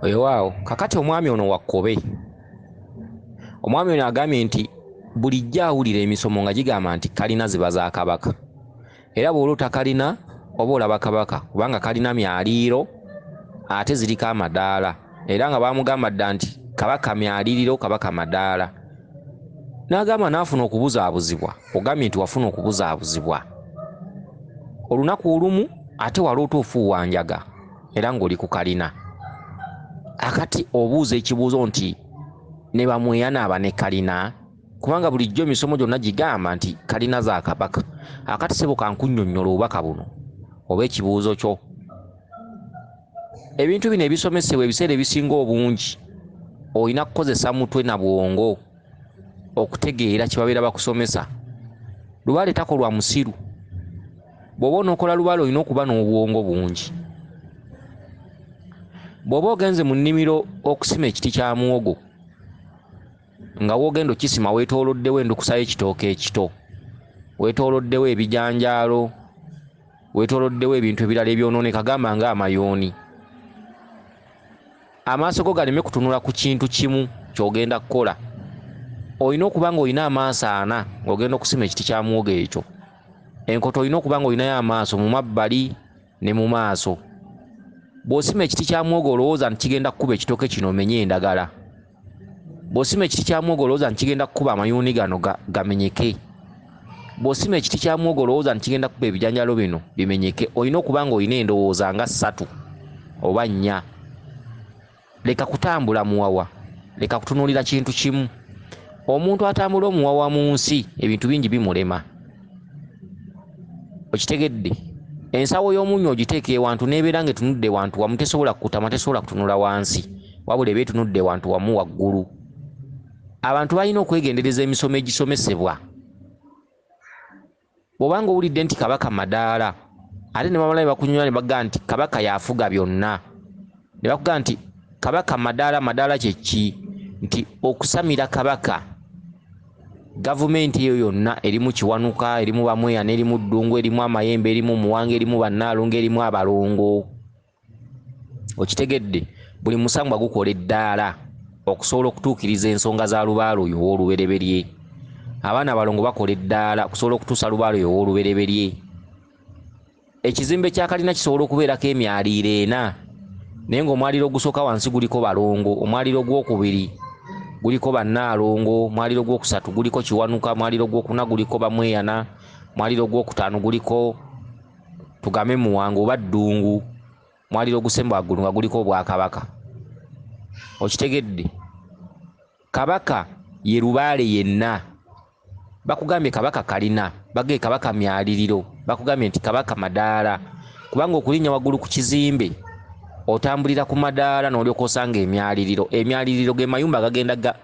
Weewaawo, kakati omwami ono wa Kkobe. Omwami ono agambye nti bulijjo awulira emisomo nga gigamba nti kalina ziba za Kabaka, era bw'oloota kalina oba olaba Kabaka, kubanga kalina myaliiro ate ziriko amadaala, era nga baamugamba dda nti Kabaka myaliriro, Kabaka madaala. N'agamba n'afuna okubuzaabuzibwa. Ogambye nti wafuna okubuzaabuzibwa olunaku olumu, ate waloota ofuuwa njaga era ng'oli ku kalina. Akati obuuza ekibuuzo nti ne bamweyana aba ne kalina, kubanga bulijjo emisomo gyonna gigamba nti kalina za Kabaka. Akati ssebo kankunnyonnyola obubaka buno oba ekibuuzo kyo. Ebintu bino ebisomesebwa ebiseera ebisinga obungi olina kukozesa mutwe na bwongo okutegeera kye babeera bakusomesa. Lubaale takolwa musiru. Bw'oba onookola lubaale olina okuba n'obwongo bungi. Bw'oba ogenze mu nnimiro okusima ekiti kya muwogo, nga w'ogenda okukisima weetooloddewo endukusa y'ekitooke ekito, weetooloddewo ebijanjaalo, weetooloddewo ebintu ebirala ebyonooneka gamba ng'amayooni. Amaaso go galeme kutunula ku kintu kimu ky'ogenda kukola. Olina okuba ng'olina amaaso ana ng'ogenda okusima ekiti kya muwogo ekyo. Enkoto olina okuba ng'olinayo amaaso mu mabbali ne mu maaso. Bw'osima ekiti kya muwogo olowooza nti kigenda kukuba ekitooke kino omenye endagala. Bw'osima ekiti kya muwogo olowooza nti kigenda kukuba amayuuni gano gamenyeke. Bw'osima ekiti kya muwogo olowooza nti kigenda kukuba ebijanjaalo bino bimenyeke. Olina okuba ng'olina endowooza nga 3 oba 4. Leka kutambula muwawa, leka kutunuulira kintu kimu. Omuntu atambula omuwawa mu nsi ebintu bingi bimulema. Okitegedde? Ensawo y'omunnyo ogiteeka ewantu n'ebeera ng'etunudde wantu wamu, tesobola kukutama, tesobola kutunula wansi, wabula eba etunudde wantu wamu waggulu. Abantu balina okwegendereza emisomo egisomesebwa. Bw'obanga owulidde nti Kabaka madaala, ate ne bamala ne bakunyumya ne bagamba nti Kabaka y'afuga byonna, ne bakugamba nti Kabaka madaala, madaala kye ki? Nti okusamira Kabaka, gavumenti eyo yonna erimu Kiwanuka, erimu Bamweyana, erimu Ddungu, erimu Amayembe, erimu Muwanga, erimu Bannaalongo, erimu Abalongo. Okitegedde? Buli musangwa gukola eddaala okusobola okutuukiriza ensonga za lubaale oyo ow'olubereberye. Abaana abalongo bakola eddaala okusobola okutuusa lubaale oyo ow'olubereberye. Ekizimbe kya kalina kisobola okubeerako emyaliiro 4, naye ng'omwaliiro ogusooka wansi guliko balongo, omwaliiro ogwokubiri guliko bannaalongo, omwaliiro ogwokusatu guliko Kiwanuka, omwaliiro ogwokuna guliko Bamweyana, omwaliiro ogwokutaano guliko tugambe Muwanga oba Ddungu, omwaliiro ogusemba waggulu nga guliko Obwakabaka. Okitegedde? Kabaka ye lubaale yenna. Bakugambye Kabaka kalina, bagambye Kabaka myaliriro, bakugambye nti Kabaka madaala, kubanga okulinnya waggulu ku kizimbe otambulira ku madaala n'olyoka osanga emyaliriro. Emyaliriro ge mayumba agagenda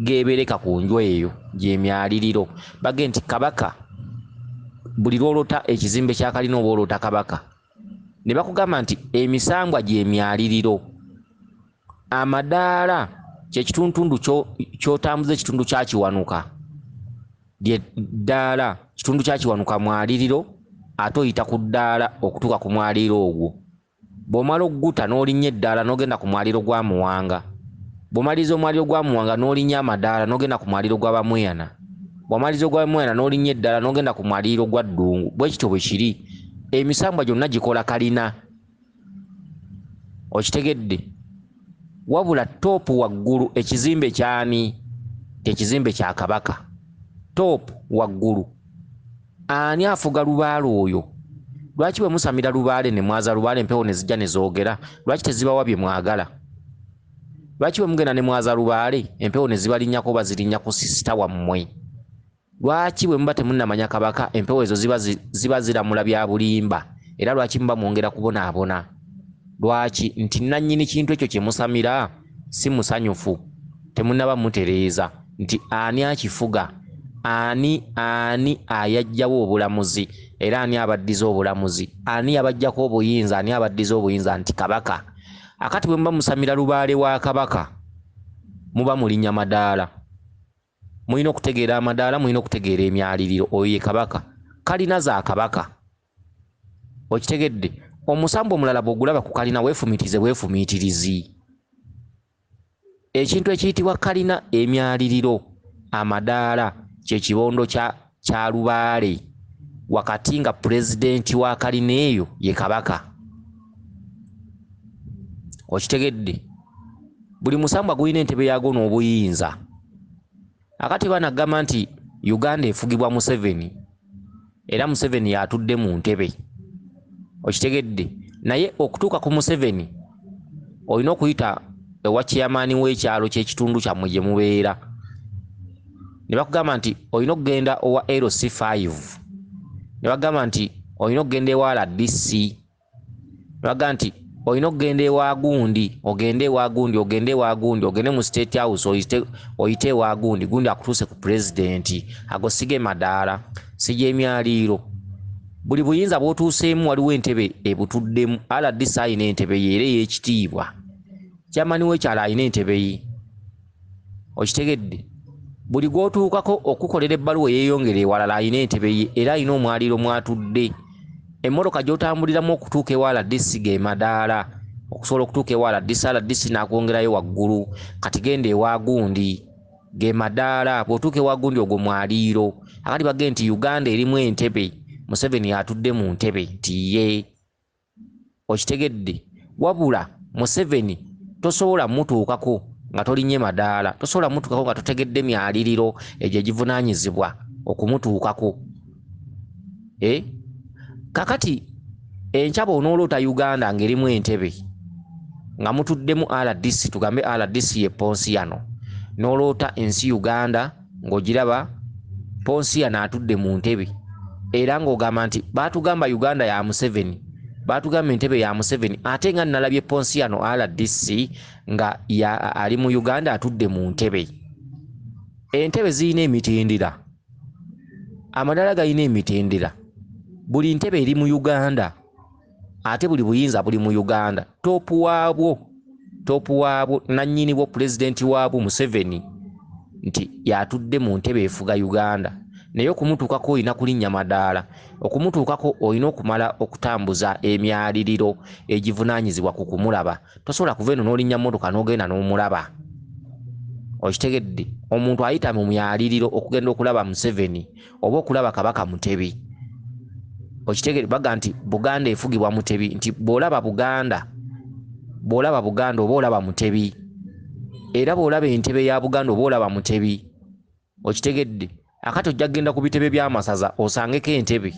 geebereka ku nju eyo, gy'emyaliriro. Bagambye nti Kabaka buli lw'oloota ekizimbe kya kalina oba oloota Kabaka. Ne bakugamba nti emisambwa gy'emyaliriro. Amadaala kye kitundutundu ky'otambuza ekitundu kya Kiwanuka, lye ddaala, kitundu kya Kiwanuka mwaliriro, ate oyita ku ddaala okutuuka ku mwaliro ogwo. Bw'omala okugguta n'olinnya eddaala n'ogenda ku mwaliro gwa Muwanga. Bw'omaliriza omwaliro gwa Muwanga n'olinnya amadaala n'ogenda ku mwaliro gwa Bamweyana. Bw'omaliriza ogwa Bamweyana n'olinnya eddaala n'ogenda ku mwaliro gwa Ddungu. Bwe kityo bwe kiri. Emisambwa gyonna gikola kalina. Okitegedde? Wabula toopu waggulu ekizimbe ky'ani? Ekizimbe kya Kabaka. Toopu waggulu. Ani afuga lubaale oyo? Lwaki bwe musamira lubaale ne mwaza lubaale empewo ne zijja ne zoogera? Lwaki tezibawa bye mwagala? Lwaki bwe mugenda ne mwaza lubaale empewo ne zibalinnyako oba zirinnya ku sisita wammwe? Lwaki bwe muba temunnamanya Kabaka empewo ezo ziba ziramula bya bulimba? Era lwaki muba mwongera kubonaabona? Lwaki? Nti nannyini kintu ekyo kye musamira si musanyufu, temunnaba mutereeza nti ani akifuga, ani ayajjawo obulamuzi, era ani abaddiza obulamuzi, ani yabajjako obuyinza, ani abaddiza obuyinza, nti Kabaka. Akati bwe muba musamira lubaale wa Kabaka muba mulinnya madaala. Mulina okutegeera amadaala, mulina okutegeera emyaliriro. Oyo ye Kabaka. Kalina za Kabaka. Okitegedde? Omusambu omulala bw'ogulaba ku kalina weefumiitirize bwefumiitirizi. Ekintu ekiyitibwa kalina, emyaliriro, amadaala, kye kibondo kya lubaale, wakati nga pulezidenti wa kalina eyo ye kabaka. Okitegedde? Buli musambwa gulina entebe yaagwo n'obuyinza. Akati banagamba nti Uganda efugibwa Museveni, era Museveni y'atudde mu ntebe. Okitegedde? Naye okutuuka ku Museveni olina okuyita ewa chairman w'ekyalo ky'ekitundu kyammwe gye mubeera. Ne bakugamba nti olina okugenda owa LC5. Ne bagamba nti olina okugenda ewa RDC. Ne bagamba nti olina okugenda ewa gundi, ogende ewa gundi, ogende ewa gundi, ogende mu State House, oyite ewa gundi, gundi akutuuse ku pulezidenti. Ago si ge madaala, si gy'emyaliiro. Buli buyinza bw'otuuseemu waliwo entebe ebutuddemu. RDC alina entebe ye era ey'ekitiibwa. Chairman w'ekyalo alina entebe ye. Okitegedde? Buli gw'otuukako okukolera ebbaluwa eyeeyongera ewalala alina entebe ye era alina omwaliiro mw'atudde. Emmotoka gy'otambuliramu okutuuka ewa RDC ge madaala. Okusobola okutuuka ewa RDC, RDC n'akwongerayo waggulu. Kati genda ewa gundi, ge madaala. Bw'otuuka ewa gundi ogwo mwaliiro. Akati bagende nti Uganda erimu entebe, Museveni atudde mu ntebe nti ye. Okitegedde? Wabula Museveni tosobola mutuukako nga tolinnye madaala, tosobola mutuukako nga totegedde myaliriro egyo egivunaanyizibwa okumutuukako. Kakati enkya bw'onooloota Uganda ng'erimu entebe nga mutuddemu RDC, tugambe RDC ye Ponsiano, n'oloota ensi Uganda ng'ogiraba Ponsiano atudde mu ntebe, era ng'ogamba nti baatugamba Uganda ya Museveni, baatugamba entebe ya Museveni, ate nga nalabye Ponsiano RDC nga ali mu Uganda atudde mu ntebe. Entebe zirina emitendera, amadaala galina emitendera. Buli ntebe eri mu Uganda, ate buli buyinza buli mu Uganda. Toopu waabwo, nannyini bwo, pulezidenti waabwo Museveni nti y'atudde mu ntebe efuga Uganda. Naye okumutuukako olina kulinnya madaala, okumutuukako olina okumala okutambuza emyaliriro egivunaanyizibwa ku kumulaba. Tosobola kuva eno n'olinnya mmotoka n'ogenda n'omulaba. Okitegedde? Omuntu ayita mu myaliriro okugenda okulaba Museveni oba okulaba Kabaka Mutebi. Okitegedde? Baga nti Buganda efugibwa Mutebi, nti bw'olaba Buganda, bw'olaba Buganda oba olaba Mutebi, era bw'olaba entebe ya Buganda oba olaba Mutebi. Okitegedde? Akati ojja kugenda ku bitebe by'amasaza osangeko entebe,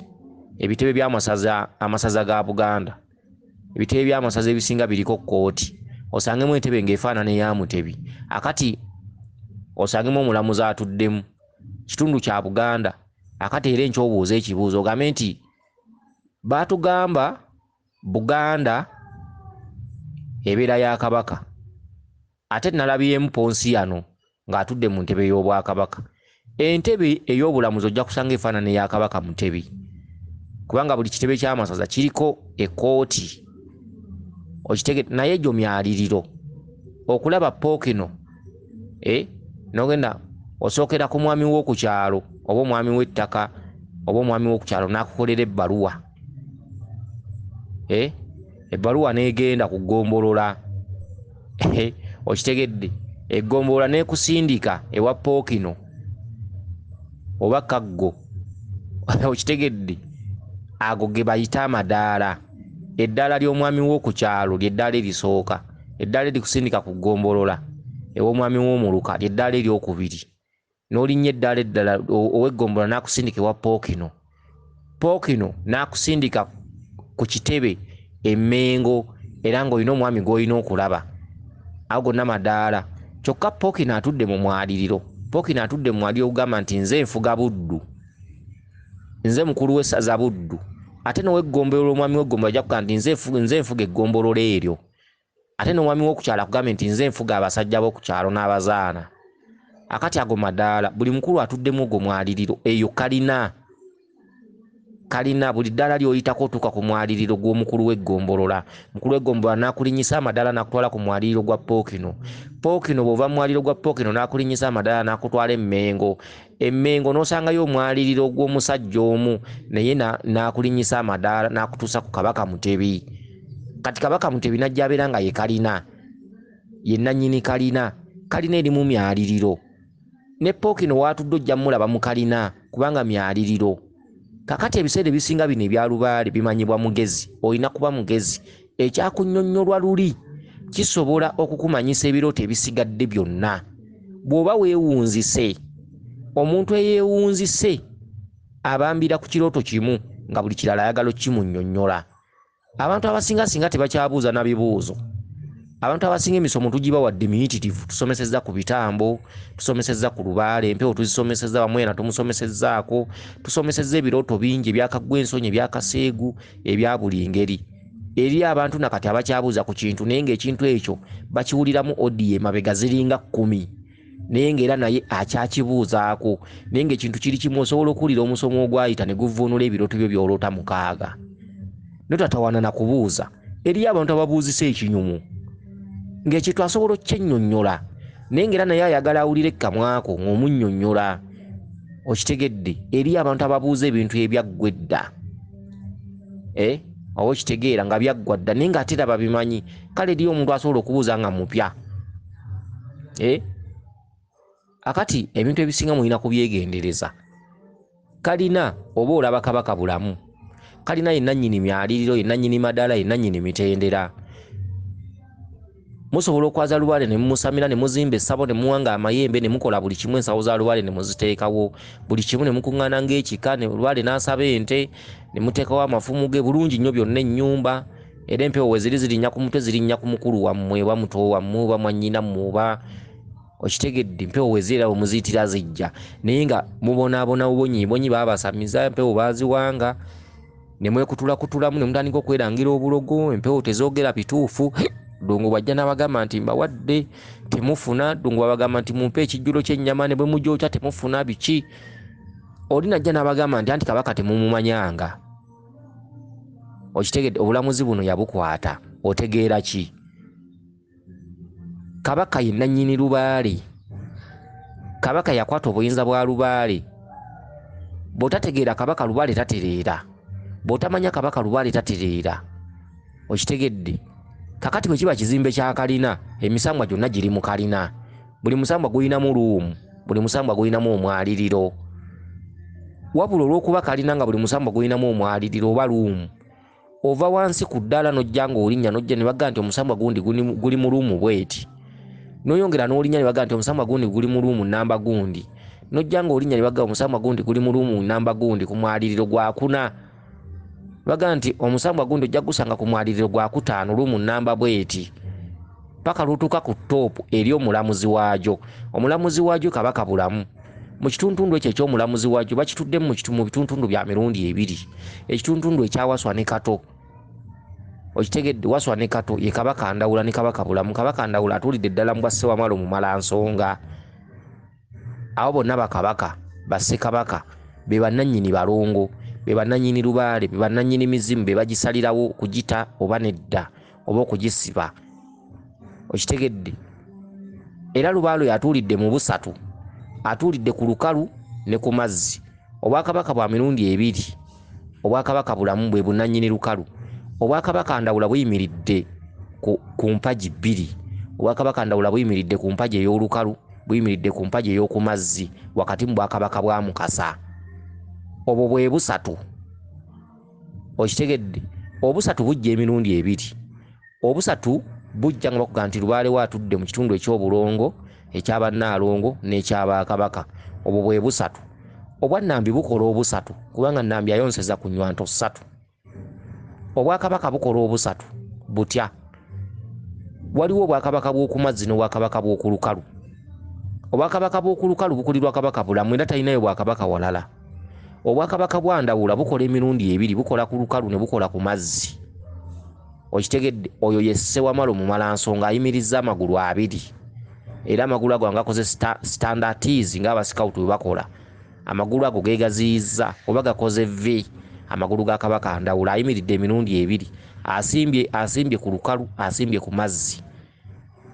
ebitebe by'amasaza, amasaza ga Buganda, ebitebe by'amasaza ebisinga biriko kkooti, osangemu entebe ng'efaanana eya Mutebi. Akati osangemu omulamuzi atuddemu, kitundu kya Buganda. Akati era enkya obuuze ekibuuzo ogambe nti baatugamba Buganda ebeera ya Kabaka, ate nalabyemu Ponsiano ng'atudde mu ntebe y'obwakabaka. Entebe ey'obulamuzi ojja kusanga efaanana eya Kabaka Mutebi, kubanga buli kitebe ky'amasaza kiriko ekkooti. Okitegedde? Naye egyo myaliriro. Okulaba Pookino, n'ogenda osookera ku mwami w'oku kyalo oba omwami w'ettaka oba omwami w'oku kyalo n'akukolera ebbaluwa. Ebbaluwa n'egenda ku ggombolola. Okitegedde? Eggombolola n'ekusindika ewa Pookino oba Kaggo. Okitegedde? Ago ge bayita amadaala. Eddaala ly'omwami w'oku kyalo ly'eddaala erisooka, eddaala erikusindika ku ggombolola ew'omwami w'omuluka ly'eddaala eryokubiri, n'olinnya eddaala eddala ow'eggombolola n'akusindika ewa Pookino, Pookino n'akusindika ku kitebe e Mmengo, era ng'olina omwami gw'olina okulaba. Ago gonna madaala. Kyokka Pookino atudde mu mwaliriro. Pookino atudde mu mwaliriro ogugamba nti nze nfuga Buddu, nze mukulu w'essaza Buddu. Ate n'ow'eggombolola, omwami w'eggombolola ajja kugamba nti nze nfuga eggombolola eryo. Ate n'omwami w'okukyalo akugambe nti nze nfuga abasajja b'oku kyalo n'abazaana. Akati ago madaala. Buli mukulu atuddemu ogwo mwaliriro. Eyo kalina, kalina buli ddaala ly'oyitako otuuka ku mwaliriro gw'omukulu w'eggombolola. Mukulu w'eggombolola n'akulinnyisa amadaala n'akutwala ku mwaliriro gwa Pookino. Pookino bw'ova mu mwaliriro gwa Pookino n'akulinnyisa amadaala n'akutwala e Mmengo. E Mmengo n'osangayo omwaliriro gw'omusajja omu naye n'akulinnyisa amadaala n'akutuusa ku Kabaka Mutebi. Kati Kabaka Mutebi najja abeera nga ye kalina, ye nannyini kalina, kalina erimu myaliriro. Ne Pookino waatudde ojja mmulaba mu kalina kubanga myaliriro. Kakati ebiseera ebisinga bino ebya lubaale bimanyibwa mugezi, olina kuba mugezi. Ekyakunnyonnyolwa luli kisobola okukumanyisa ebirooto ebisigadde byonna. Bw'oba weewunzise, omuntu eyeewunzise abambira ku kirooto kimu nga buli kirala ayagala okkimunnyonnyola. Abantu abasinga singa tebakyabuuza na bibuuzo. Abantu abasinga emisomo tugibawadde miyitirivu, tusomesezza ku bitambo, tusomesezza ku lubaale, empewo tuzisomesezza, Bamwena tumusomesezzaako, tusomesezza ebirooto bingi ebyakaggwa ensonyi, ebyakaseegu, ebya buli ngeri. Eri abantu nakati abakyabuuza ku kintu naye ng'ekintu ekyo bakiwuliramu odiyo emabega ziringa 10, naye ng'era naye akyakibuuzaako, naye ng'ekintu kiri kimu osobola okuwulira omusomo ogwayita ne guvuunula ebirooto byo by'oloota 6. Notatawaana na kubuuza. Eriyo abantu ababuuzisa ekinyumu ng'ekintu asobola okukyennyonnyola naye ng'era naye ayagala awulire ekkamwako ng'omunnyonnyola. Okitegedde? Eriyo abantu ababuuza ebintu ebyaggwa edda, oba okitegeera nga byaggwa dda naye ng'ate era babimanyi. Kale eriyo omuntu asobola okubuuza nga mupya. Akati ebintu ebisinga mulina kubyegendereza. Kalina oba olaba Kabaka Bulamu, kalina ye nannyini myaliriro, ye nannyini madaala, ye nannyini mitendera. Musobola okwaza lubaale ne mumusamira, ne muzimba essabo, ne muwanga amayembe, ne mukola buli kimu, ensawo za lubaale ne muziteekawo buli kimu, ne mukuŋŋaana ng'ekika, ne lubaale n'asaba ente, ne muteekawo amafumu ge bulungi nnyo byonna, ennyumba. Era empewo we ziri zirinnya ku mutwe, zirinnya ku mukulu wammwe oba muto wammwe oba mwannyina mmwe oba okitegedde. Empewo we ziri era bwe muziyitira zijja, naye nga mubonaabona bubonyiibonyi, baabasamiza empewo baaziwanga, ne mwekutulakutulamu, ne mutandika okwerangira obulogo. Empewo tezoogera bituufu. Ddungu bw'ajja n'abagamba nti mbawadde temufuna, Ddungu bw'abagamba nti mumpe ekijjulo ky'ennyama ne bwe mugyokya temufuna biki. Oli najja n'abagamba nti anti Kabaka temumumanyanga. Okitegedde? Obulamuzi buno yabukwata. Otegeera ki? Kabaka ye nannyini lubaale. Kabaka yakwata obuyinza bwa lubaale. Bw'otategeera Kabaka lubaale tatereera. Bw'otamanya Kabaka lubaale tatereera. Okitegedde? Kakati bwe kiba kizimbe kya kalina, emisambwa gyonna giri mu kalina. Buli musambwa gulinamu luumu, buli musambwa gulinamu omwaliriro. Wabula olw'okuba kalina nga buli musambwa gulinamu omwaliriro oba luumu, ova wansi ku ddaala n'ojja ng'olinnya, n'ojja ne bagamba nti omusambwa gundi guli mu luumu bw'eti. N'oyongera n'olinnya ne bagamba nti omusambwa gundi guli mu luumu namba gundi. N'ojja ng'olinnya ne bagamba omusambwa gundi guli mu luumu namba gundi ku mwaliriro gwakuna. Bagamba nti omusambwa gundi ojja gusanga ku mwaliriro gwakutaano luumu namba bw'eti. Paka lw'otuuka ku ttoopu eri omulamuzi waagyo. Omulamuzi waagyo Kabaka Bulamu. Mu kituntundu ekyo eky'omulamuzi waagyo bakituddemu mu bituntundu bya mirundi ebiri. Ekituntundu ekya Waswa ne Kato. Okitegedde? Waswa ne Kato ye Kabaka Ndawula ne Kabaka Bulamu. Kabaka Ndawula atuulidde ddala mu bwa Ssewamala omumalansonga. Abo bonna bakabaka, bassekabaka, be bannannyini balongo, be bannannyini lubaale, be bannannyini mizimu, be bagisalirawo okugita oba nedda oba okugisiba. Okitegedde? Era lubaale oyo atuulidde mu busatu, atuulidde ku lukalu ne ku mazzi. Obwakabaka bwa mirundi ebiri. Obwakabaka Bulamu bwe bunnannyini lukalu. Obwakabaka Ndawula buyimiridde ku mpagi bbiri. Obwakabaka Ndawula buyimiridde ku mpagi ey'olukalu, buyimiridde ku mpagi ey'oku mazzi, wakati mu bwakabaka bwa Mukasa. Obwo bwe busatu. Okitegedde? Obusatu bujja emirundi ebiri. Obusatu bujja nga bakugamba nti lubaale we atudde mu kitundu eky'obulongo, eky'abannaalongo n'ekyabakabaka. Obwo bwe busatu. Obwannambi bukola obusatu kubanga Nnambi ayonseza ku nnywanto ssatu. Obwakabaka bukola obusatu butya? Waliwo obwakabaka bw'oku mazzi n'obwakabaka bw'oku lukalu. Obwakabaka bw'oku lukalu bukulirwa Kabaka Bulamu era talinayo bwakabaka walala. Obwakabaka bwa Ndawula bukola emirundi ebiri, bukola ku lukalu ne bukola ku mazzi. Okitegedde? Oyo ye Ssewamala omumalansonga ayimirizza amagulu abiri. Era amagulu ago nga gakoze standardies ng'abasikawutu bwe bakola. Amagulu ago geegaziyizza oba gakoze V. Amagulu ga Kabaka Ndawula ayimiridde emirundi ebiri, asimbye ku lukalu, asimbye ku mazzi.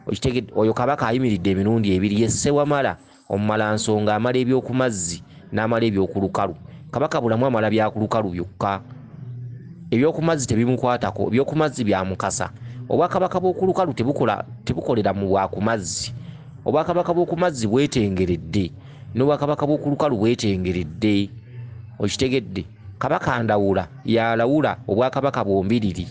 Okitegedde? Oyo Kabaka ayimiridde emirundi ebiri, ye Ssewamala omumalansonga amala eby'oku mazzi n'amala eby'oku lukalu. Kabaka Bulamu amala bya ku lukalu byokka. Ebyokumazzi tebimukwatako, ebyokumazzi bya Mukasa. Obwakabaka bw'okulukalu tebukolera mu bwakumazzi. Obwakabaka bw'okumazzi bwetengeredde, n'obwakabaka bw'okulukalu bwetengeredde. Okitegedde? Kabaka Ndawula yalawula obwakabaka bwombiriri.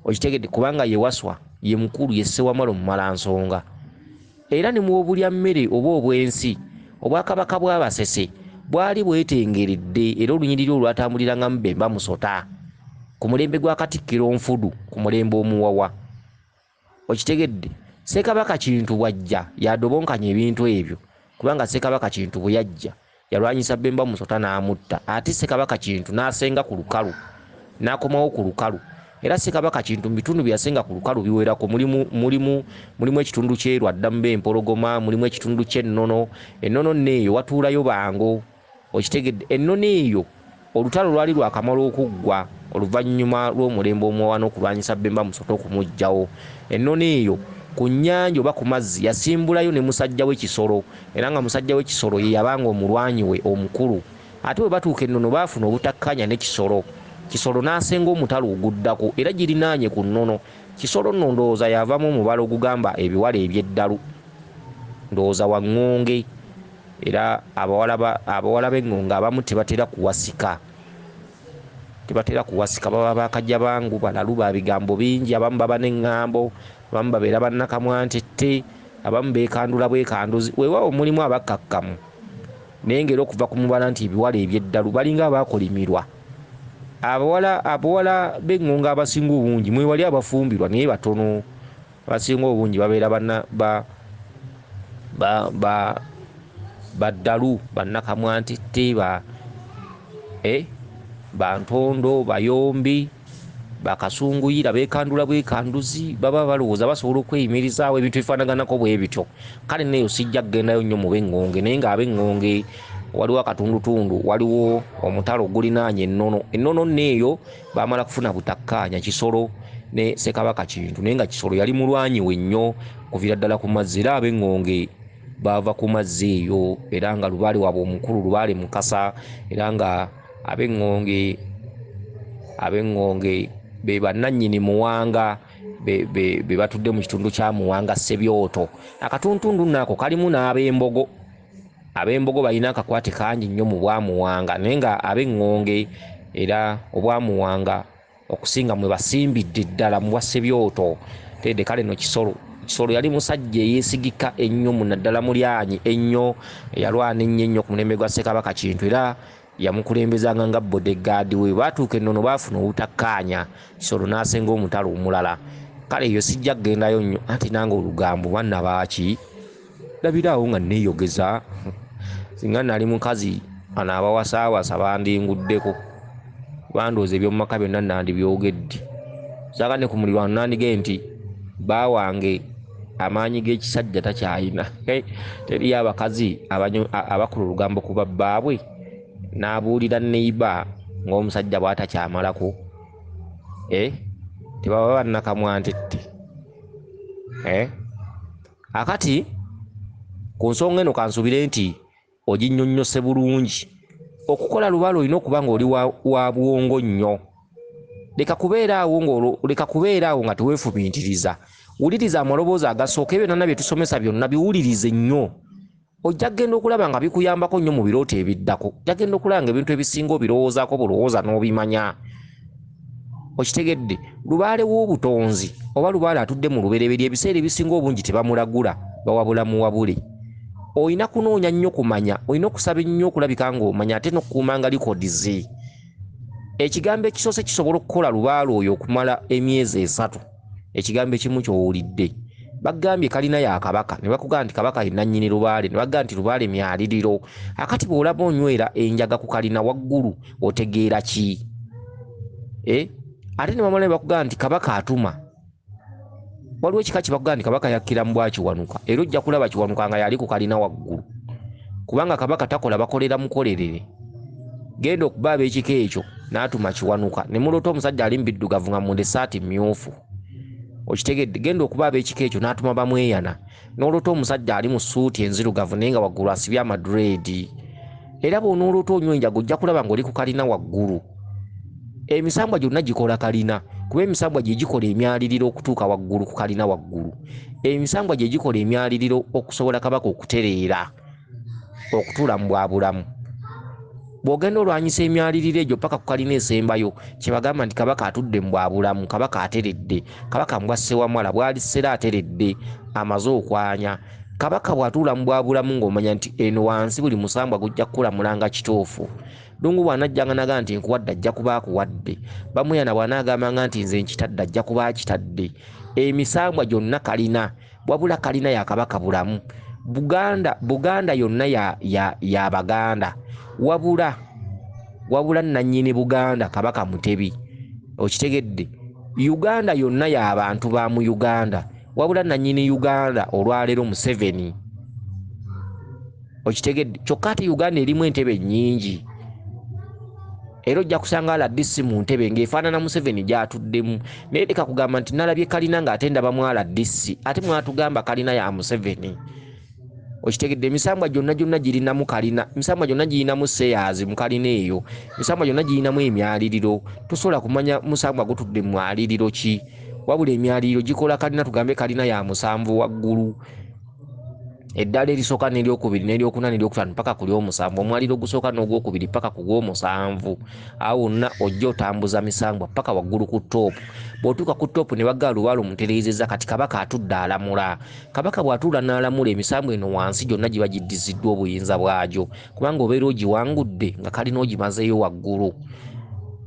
Okitegedde? Kubanga ye Waswa, ye mukulu, ye Ssewamala omumalansonga. Era ne mu obulya mmere oba obw'ensi, obwakabaka bw'Abasese bwali bwetengeredde, era olunyiriri olwatambulirangamu Bemba Musota ku mulembe gwa Katikkiro Nfudu, ku mulembe omuwawa. Okitegedde? Ssekabaka Kintu bw'ajja yadobonkanya ebintu ebyo, kubanga Ssekabaka Kintu bwe yajja yalwanyisa Bemba Musota n'amutta, ate Ssekabaka Kintu n'asenga ku lukalu, n'akomawo ku lukalu. Era Ssekabaka Kintu mu bitundu bye yasenga ku lukalu biwerako, mulimu ekitundu ky'e Lwadda mu B'Empologoma, mulimu ekitundu ky'Ennono. Ennono nno eyo watuulayo Bango. Okitegedde? Ennono eyo olutalo lwali lwakamala okuggwa oluvannyuma lw'omulembe omuwawa n'okulwanyisa Bemba Musota okumuggyawo. Ennono eyo ku nnyanja oba ku mazzi yasimbulayo ne musajja we Kisolo, era nga musajja we Kisolo ye yabanga omulwanyi we omukulu. Ate bwe batuuka Ennono baafuna obutakkaanya ne Kisolo. Kisolo n'asenga omutalo oguddako, era girinaanye ku nnono. Kisolo nno ndowooza yavamu omubala ogugamba ebiwala eby'eddalu, ndowooza wa ŋŋonge. Era abawala b'eŋŋonge abamu tebatera kuwasika, baba bakajabangu, balalu, ba bigambo bingi, abamu baba n'eŋŋambo, abamu babeera bannakamwantette, abamu beekandula bwekanduzi. Weewaawo mulimu abakkakkamu, naye ng'era okuva ku mubala nti ebiwala eby'eddalu balinga abaakolimirwa. Abawala b'eŋŋonge abasinga obungi mwewali abafumbirwa, naye batono. Abasinga obungi babeera baddalu, bannakamwantette, bantondo, bayombi, bakasunguyira, beekandula bwekanduzi, baba balowooza basobola okweyimirizaawo ebintu ebifaanaganako bwe bityo. Kale neeyo sijja kugendayo nnyo mu b'eŋŋonge, naye ng'ab'eŋŋonge waliwo akatundutundu, waliwo omutalo ogulinaanye Ennono. Ennono nno eyo baamala kufuna butakkaanya Kisolo ne Ssekabaka Kintu, naye nga Kisolo yali mulwanyi we nnyo kuviira ddala ku mazzi. Era ab'eŋŋonge baava ku mazzi eyo, era nga lubaale waabwe omukulu Lubaale Mukasa, era nga ab'eŋŋonge be bannannyini Muwanga, be batudde mu kitundu kya Muwanga Ssebyoto. Akatuntundu nno ako kalimu n'ab'embogo. Ab'embogo balina akakwate kangi nnyo mu bwamuwanga, naye nga ab'eŋŋonge era obwamuwanga okusinga mwe basimbidde ddala mu bwa Ssebyoto. Tedde kale no Kisolo yali musajja eyeesigika ennyo, naddala mulyanyi ennyo, eyalwana ennyo ennyo ku mulembe gwa Ssekabaka Kintu, era yamukulembezanga nga bodyguard we. Baatuuka Ennono baafuna obutakkaanya, Kisolo n'asenga omutalo omulala. Kale eyo sijja kugendayo nnyo, anti nange olugambo bannabaaki labiraawo nga neeyogeza. Singa nali mukazi ano abawasaawasa bandinguddeko, bandowooza eby'omu maka byonna nandibyogedde. Saaka ne ku mulirwano nandigambye nti baawange amaanyi g'ekisajja takyayina. Teriyo abakazi abakola olugambo ku babbaabwe n'abuulira neighbor ng'omusajja bw'atakyamalako. Tebaba bannakamwantette. Akati ku nsonga eno kansuubire nti oginnyonnyose bulungi. Okukola lubaale olina okuba ng'oli wa bwongo nnyo. Leka kubeera awo nga teweefumintiriza. Wuliriza amaloboozi agasooka, ebyo byonna bye tusomesa byonna biwulirize nnyo. Ojja kugenda okulaba nga bikuyambako nnyo mu birooto ebiddako. Ojja kugenda okulaba nga ebintu ebisinga obirowoozaako bulowooza n'obimanya. Okitegedde? Lubaale w'obutonzi oba lubaale atudde mu lubereberye ebiseera ebisinga obungi tebamulagula, bawabula muwabule. Olina kunoonya nnyo kumanya, olina okusaba ennyo okulabika ng'omanya, ate n'okukuumanga likodizi. Ekigambo ekisoose kisobola okukola lubaale oyo okumala emyezi 3. Ekigambo ekimu ky'owulidde. Bagambye kalina ya kabaka, ne bakugamba nti kabaka ye nannyini lubaale, ne bagamba nti lubaale myaliriro. Akati bw'olaba onywera enjaga ku kalina waggulu otegeera ki? Ate ne bamala ne bakugamba nti kabaka atuma. Waliwo ekika kye bakugamba nti kabaka yakkira mu bwa Kiwanuka, era ojja kulaba Kiwanuka nga yali ku kalina waggulu, kubanga kabaka takola, bakolera mukolerere. Genda okuba ab'ekika ekyo n'atuma Kiwanuka, ne muloota omusajja ali mu biddugavu nga munda essaati mmyufu. Okitegedde? Genda okuba ab'ekika ekyo n'atuma Bamweyana, n'oloota omusajja ali mu ssuuti enzirugavu naye nga waggulu asibye amadreedi. Era bw'onooloota onywa enjaga ojja kulaba ng'oli ku kalina waggulu. Emisambwa gyonna gikola kalina, kuba emisambwa gye gikola emyaliriro okutuuka waggulu ku kalina waggulu. Emisambwa gye gikola emyaliriro okusobola kabaka okutereera okutuula mu bwabulamu. Bw'ogenda olwanyisa emyaliriro egyo paka ku kalina esembayo, kye bagamba nti kabaka atudde mu bwabulamu, kabaka ateredde, kabaka mbwa Ssewamala bw'ali ssera ateredde, amaze okwanya. Kabaka bw'atuula mu bwabulamu ng'omanya nti eno wansi buli musambwa gujja kukulamula nga kituufu. Ddungu bw'anajjanga n'agamba nti nkuwadde, ajja kuba akuwadde. Bamuyana bw'anaagambanga nti nze nkitadde, ajja kuba akitadde. Emisambwa gyonna kalina, wabula kalina ya kabaka bulamu. Buganda yonna ya Baganda, wabula nannyini Buganda Kabaka Mutebi. Okitegedde? Uganda yonna y'abantu ba mu Uganda, wabula nannyini Uganda olwaleero Museveni. Okitegedde? Kyokka ate Uganda erimu entebe nnyingi, era ojja kusanga RDC mu ntebe ng'efaanana Museveni gy'atuddemu. Naye leka kugamba nti nalabye kalina ng'ate ndabamu RDC, ate mwatugamba kalina ya Museveni. Okitegedde? Emisambwa gyonna gyonna girinamu kalina, emisambwa gyonna girinamu seyazi mu kalina eyo, emisambwa gyonna girinamu emyaliriro. Tosobola kumanya musambwa gutudde mu mwaliriro ki, wabula emyaliriro gikola kalina. Tugambe kalina ya 7 waggulu, eddala erisooka n'eryokubiri n'eryokuna n'eryokutaano paka ku ly'omusanvu, omwaliro ogusooka n'ogwokubiri paka ku gw'omusanvu. Awo wonna ojja otambuza misambwa paka waggulu ku ttoopu. Bw'otuuka ku ttoopu ne bagala lubaale omutereezezza, kati kabaka atudde alamula. Kabaka bw'atuula n'alamula, emisambwa eno wansi gyonna giba giddiziddwa obuyinza bwagyo, kubanga obeera ogiwangudde nga kalina ogimazeeyo waggulu.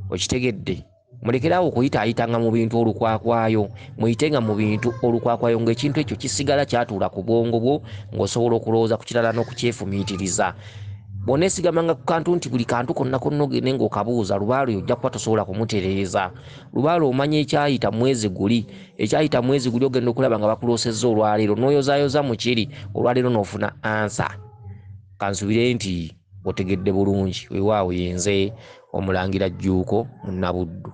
Okitegedde? Mulekeraawo okuyitaayitanga mu bintu olukwakwayo, muyitenga mu bintu olukwakwayo ng'ekintu ekyo kisigala kyatuula ku bwongo bwo, ng'osobola okulowooza ku kirala n'okukyefumiitiriza. Bw'oneesigamanga ku kantu nti buli kantu konna konna ogende ng'okabuuza lubaale, ojja kuba tosobola kumutereeza. Lubaale omanya ekyayita mwezi guli, ekyayita mwezi guli ogenda okulaba nga bakuloosezza olwaleero, n'oyozaayoza mu kiri olwaleero n'ofuna ansa. Kansubire nti otegedde bulungi. Weewaawo, yenze Omulangira Jjuuko Munnabuddu.